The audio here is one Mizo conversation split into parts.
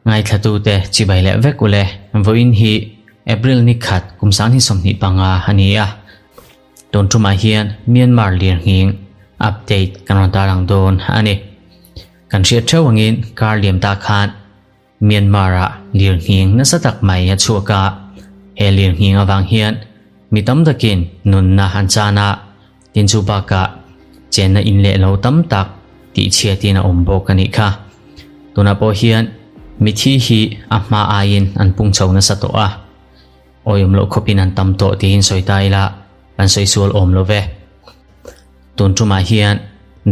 Ngaithlatute chibai leh vek ule, vawiin hi April ni khat kum sanghnih 25 a ni a. Tun tumah hian Myanmar lirnghing update kan rawn tarlang dawn a ni. Kan hriat theuh angin kar liam ta khan Myanmar-ah lirnghing nasa tak mai a chhuak a, he lirnghing avang hian mi tam takin nunna an chan a, tin chu bakah chenna in leh lo tam tak tihchhiatin a awm bawk a nih kha. Tunah pawh hian mithi hi a hma aiin an pung chho nasa tawh a, awiawm loh khawpin an tam tawh tiin sawi ta ila kan sawi sual awm lo ve. Tun tumah hian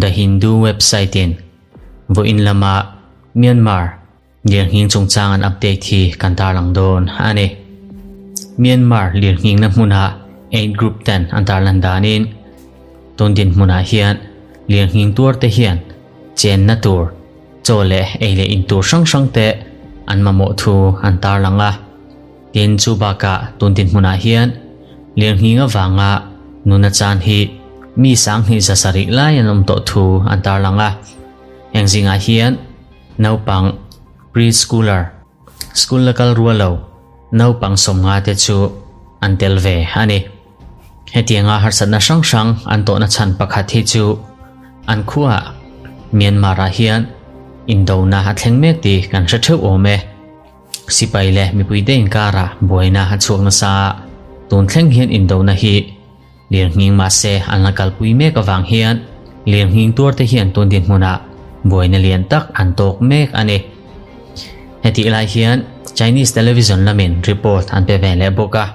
The Hindu website-in vawiin lama Myanmar lirnghing chungchang an update hi kan tarlang dawn a ni. Myanmar lirnghingna hmuna aid group ten an tarlan danin tun dinhmunah hian lirnghing tuar te hian chenna tur, chaw leh ei leh in tur hrang hrang te an mamawh thu an tarlang a. Tin, chu bakah tun dinhmunah hian lirnghing avanga nuna chan hi mi 20 7 lai an awm tawh thu an tarlang a. Heng zingah hian naupang preschooler, school la kal rual lo naupang 50 te chu an tel ve a ni. Hetianga harsatna hrang hrang an tawhna chhan pakhat hi chu an khuaah Myanmar-ah hian indona a thleng mek tih kan hre theuh awm e. Sipai leh mipuite inkarah buaina a chhuak nasa a, tun thleng hian indona hi Lirnghing mahse an la kalpui mek avang hian lirnghing tuarte hian tun dinhmunah buaina lian tak an tawk mek a ni. Hetih lai hian Chinese television lamin report an pe ve leh bawk a.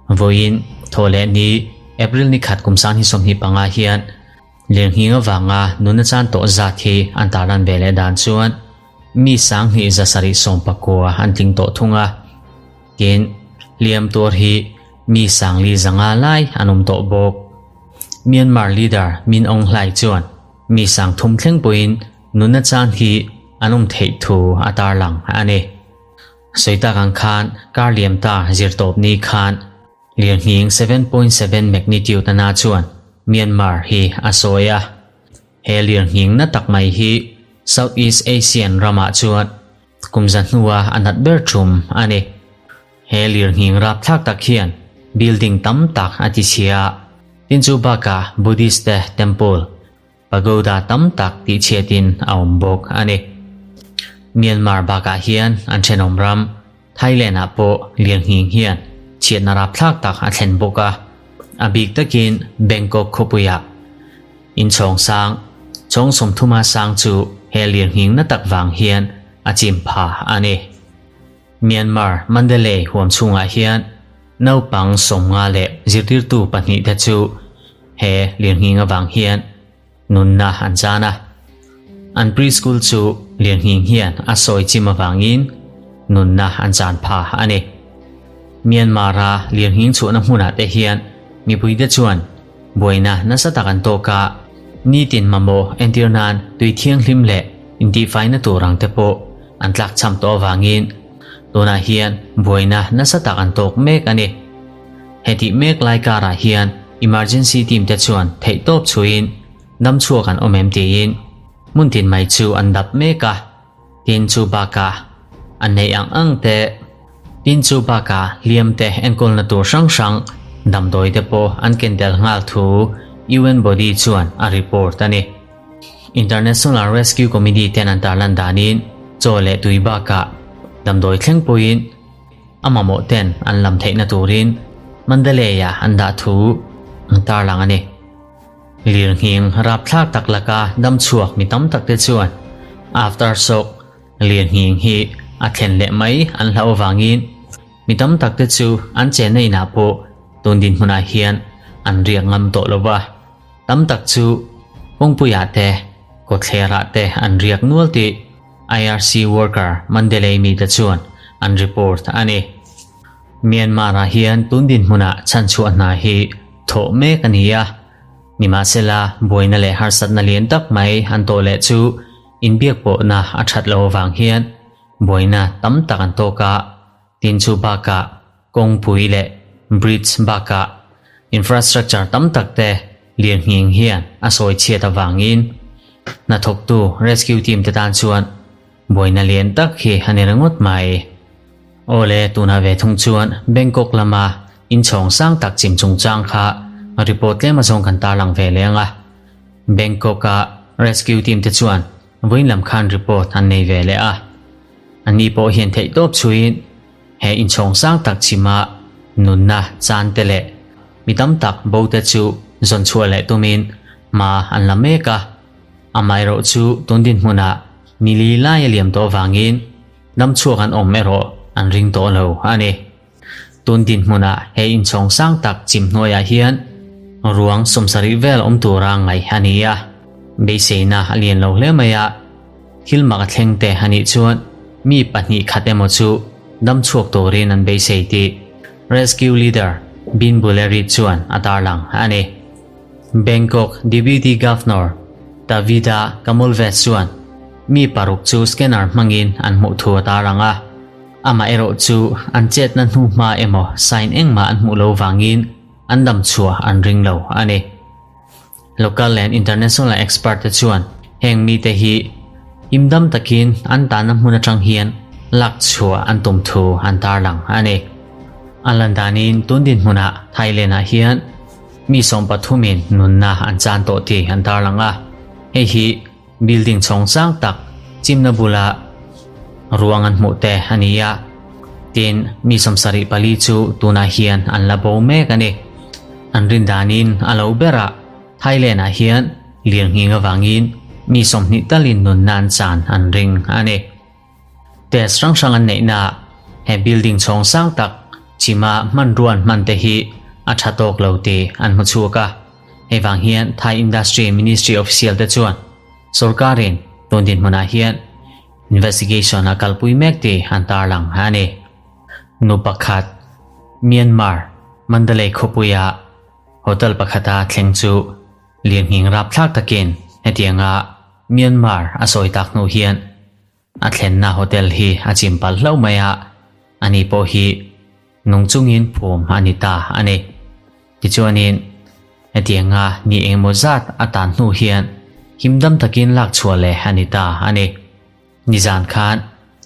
Vawiin thaw leh ni April ni khat kum 2025 hian lirnghing avanga nuna chan tawh zat hi an tarlan ve leh dan chuan mi 2719 an tling tawh thung a. Tin, hliam tuar hi Mi 4500 lai an awm tawh bawk. Myanmar leader Min Aung Hlaing chuan mi 3000 thleng pawhin nunna chan hi an awm theih thu a tarlang a ni. Sawi tak ang khan kar liam ta zirtawp ni khan lirnghing 7.7 magnitude a na chuan Myanmar hi a sawi a. He lirnghing na tak mai hi Southeast Asian ramah chuan Kum za hnua a nat ber thum a ni. He lirnghing rapthlak tak hian building tam tak a ti chhia a, tin chu bakah Buddhist te temple, pagoda tam tak tihchhiatin a awm bawk a ni. Myanmar bakah hian an thenawm ram Thailand ah pawh lirnghing hian chhiatna rapthlak tak a thlen bawk a, a bik takin Bangkok khawpuiah Inchhawng sang, chawng 30 sang chu he lirnghing na tak vang hian a chim pha a ni. Myanmar Mandalay huam chhungah hian naupang 50 leh zirtirtu pahnih te chu he lirnghing avang hian nunna an chan a. An preschool chu lirnghing hian a sawi chim avangin nunna an chan pha a ni. Myanmar-a lirnghing chhuahna hmunah te hian mipuite chuan Buaina nasa tak an tawk a, nitin mamawh entir nan tui thianghlim leh intihfaina tur ang te pawh an tlakchham tawh avangin tunah hian buaina nasa tak an tawk mek a ni. Hetih mek lai karah hian emergency team te chuan theihtawp chhuiin damchhuak an awm em tiin hmun tin mai chu an dap mek a, tin chu bakah an neih ang ang te, Tin chu bakah hliam te enkawlna tur hrang hrang damdawi te pawh an ken tel nghal thu UN body chuan a report a ni. International Rescue Committee ten an tarlan danin chaw leh tui bakah damdawi thleng pawhin a mamawh ten an lam theihna turin Mandalay-ah an dah thu an tarlang a ni. Lirnghing rapthlak tak laka damchhuak mi tam tak te chuan aftershock Lirnghing hi a thlen leh mai an hlauh avangin mi tam tak te chu an chenna inah pawh tun dinhmunah hian an riak ngam tawh lo va, tam tak chu kawngpuiah te, kawtthlerah te an riak nual tih IRC worker Mandalay mite chuan an report a ni. Myanmar-ah hian tun dinhmunah chhanchhuah hna hi thawh mek a ni a, nimahsela buaina leh harsatna lian tak mai an tawh leh chu Inbiak pawhna a that loh avang hian buaina tam tak an tawk a, tin chu bakah kawngpui leh bridge bakah infrastructure tam tak te lirnghing hian a sawi chhiat avangin Hnathawktu rescue team te tan chuan buaina lian tak hi a ni ringawt mai. Awle, tunah ve thung chuan Bangkok lama inchhawng sang tak chim chungchang kha report tlem azawng kan tarlang ve leng a. Bangkok-a rescue team te chuan vawiin lam khan report an nei ve leh a. Anni pawh hian theihtawp chhuiin he inchhawng sang tak chhima nunna chan te leh mi tam tak bo te chu zawn chhuah leh tumin hma an la mek a. Amaherawh chu tun dinhmunah ni li lai a liam tawh vangin dam chhuak an awm erawh an ring tawh lo a ni. Tun dinhmunah he inchhawng sang tak chim hnuaiah hian ruang 70 vel awm tura ngaih a ni a, beiseina a lian lo hle mai a, thil mak a thleng te a nih chuan mi pahnih khat emaw chu dam chhuak turin an beisei tih Rescue Leader Bin Buleri chuan a tarlang a ni. Bangkok Deputy Governor Tavida Kamolvet chuan mi paruk chu scanner hmangin an hmuh thu a tarlang a. Amah erawh chu an chetna hnu hma emaw sign engmah an hmuh lo vangin an dam chhuah an ring lo a ni. Local and international expert te chuan heng mite hi himdam takin an tanna hmun atang hian lak chhuah an tum thu an tarlang a ni. A lan danin tun dinhmunah Thailand ah hian mi sawmpathumin nunna an chan tawh tih an tarlang a, hei hi Building chhawng sang tak chimna bula ruang an hmuh te a ni a, tin mi 74 chu tunah hian an la bo mek a ni. An rin danin a lo berah Thailand ah hian lirnghing avangin mi 20 talin nunna an chan an ring a ni. Test hrang hrang an neihnaah he building chhawng sang tak chima hmanrua an hman te hi a tha tawk lo tih an hmu chhuak a. Hei vang hian Thai Industry Ministry official te chuan sorkarin tun dinhmunah hian investigation a kalpui mek tih an tarlang a ni. Nu pakhat Myanmar Mandalay khawpuia hotel pakhata thleng chu lirnghing rapthlak takin hetianga Myanmar a sawi tak hnu hian a thlenna hotel hi a chim palh hlauh mai a, ani pawh hi nung chungin phum a ni ta a ni. Tichuanin hetianga ni engemaw zat a tan hnu hian himdam takin lak chhuah leh a ni ta a ni. Nizan khan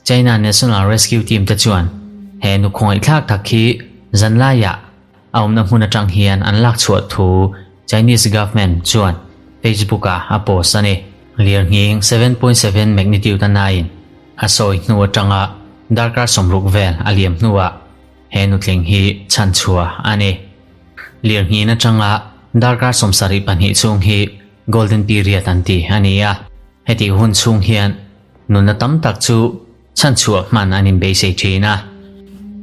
China National Rescue Team te chuan he nu khawngaihthlak tak hi zanlaiah a awmna hmun atang hian an lak chhuah thu Chinese government chuan Facebook ah a post a ni. Lirnghing 7.7 magnitude a nain a sawi hnu atanga darkar 60 vel a liam hnuah he nutling hi chhan chhuah a ni. Lirnghin atanga darkar 72 chhung hi golden period an ti a ni a, heti hun chhung hian nunna tam tak chu chhan chhuah hman an inbeisei thin a.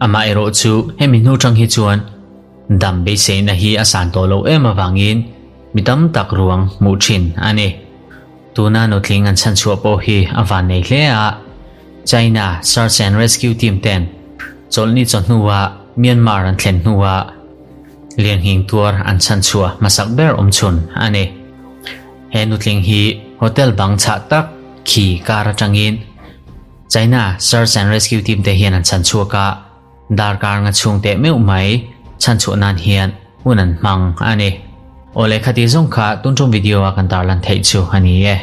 Amaherawh chu hemi hnu tang hi chuan dam beiseina hi a san tawh loh em avangin mi tam tak ruang hmuh thin a ni. Tuna nutling an chhan chhuah pawh hi a van nei hle a, China Search and Rescue Team ten chawlhni chawhnuah Myanmar an thlen hnuah Lianghing tuar an chhan chhuah hmasak ber awm chhun a ni. He nutling hi hotel bang chhah tak khi kar atangin China Search and Rescue Team te hian an chhan chhuak a, darkar nga chhung teh meuh mai chhan chhuah nan hian hun an hmang a ni. Awle khati zawng kha tun tum video a kan tarlan theih chu a ni e.